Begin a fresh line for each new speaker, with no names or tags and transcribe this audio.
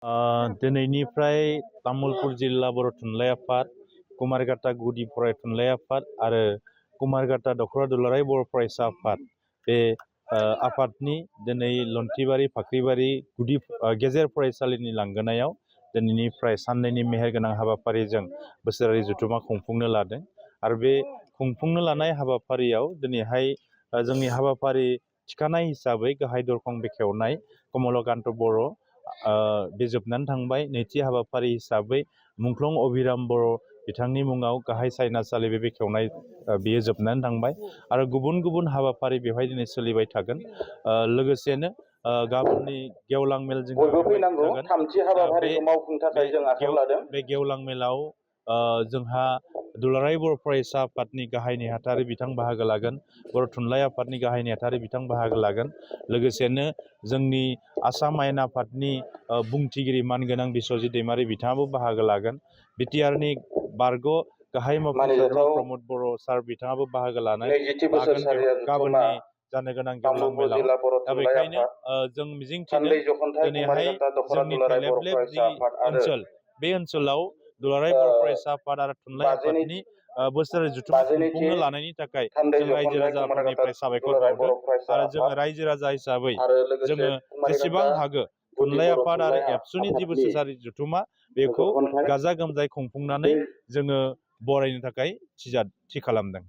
दिनैनिफ्राय तामुलपुर जिल्ला बर' थुनलाइ आफाद, कुमारघाटा गुदि फरायथुनलाइ आफाद आरो कुमारघाटा दख'रा दुलाराय बर' फरायसा आफाद बे आफादनि दिनै लन्थिबारि फाख्रिबारि गेजेर फरायसालिनि लांगोनायाव दिनैनिफ्राय साननैनि मेहेरगोनां हाबाफारिजों बोसोरारि जथुम्मा खुंफुंनो लादों। आरो बे खुंफुंनो लानाय हाबाफारियाव दिनैहाय जोंनि हाबाफारि थिखानाय हिसाबै गाहाय दरखं बेखेवनाय कमलकान्त बर' बे जोबनानै थांबाय। नैथि हाबाफारि हिसाबै मुंख्लं अभिराम बर' बिथांनि मुङाव गाहाय सायनासालि बे बेखेवनाय बेयो जोबनानै थांबाय। आरो गुबुन गुबुन हाबाफारि बेवहाय दिनै सोलिबाय थागोन। लोगोसेनो गाबोननि गेवलां मेल जोंहा
थामथि हाबाफारिखौ मावफुंनो थाखाय जों आखायाव लादों।
बे गेवलां मेलाव जोंहा दुलाराय बर' फरायसा आफादनि गाहाय नेहाथारि बिथां बाहागो लागोन, बर' थुनलाइ आफादनि गाहाय नेहाथारि बिथां बाहागो लागोन। लोगोसेनो जोंनि आसाम आयेन आफादनि बुंथिगिरि मानगोनां बिस्वजित दैमारि बिथाङाबो बाहागो लागोन। बिटिआरनि बारग' गाहाय मावफुंसारग्रा प्रमद बर' सार बिथाङाबो बाहागो लागोन गाबोननि जानो गोनां गेवलां मेलाव। दा बेखायनो जों मिजिंथिदों दिनैहाय जोंनि थेलेबलेब जि ओनसोल, बे ओनसोलाव दुलाराय बर' फरायसा आफाद आरो थुनलाइ आफादनि बोसोरारि जथुम्मा खुंफुंनो लानायनि थाखाय जों रायजो राजाफोरनिफ्राय साबायखर बावदों। आरो जोङो रायजो राजा हिसाबै जोङो जेसेबां हागौ थुनलाइ आफाद आरो एबसुनि जि बोसोरारि जथुम्मा बेखौ गाजा गोमजायै खुंफुंनानै जोङो बरायनो थाखाय थि खालामदों।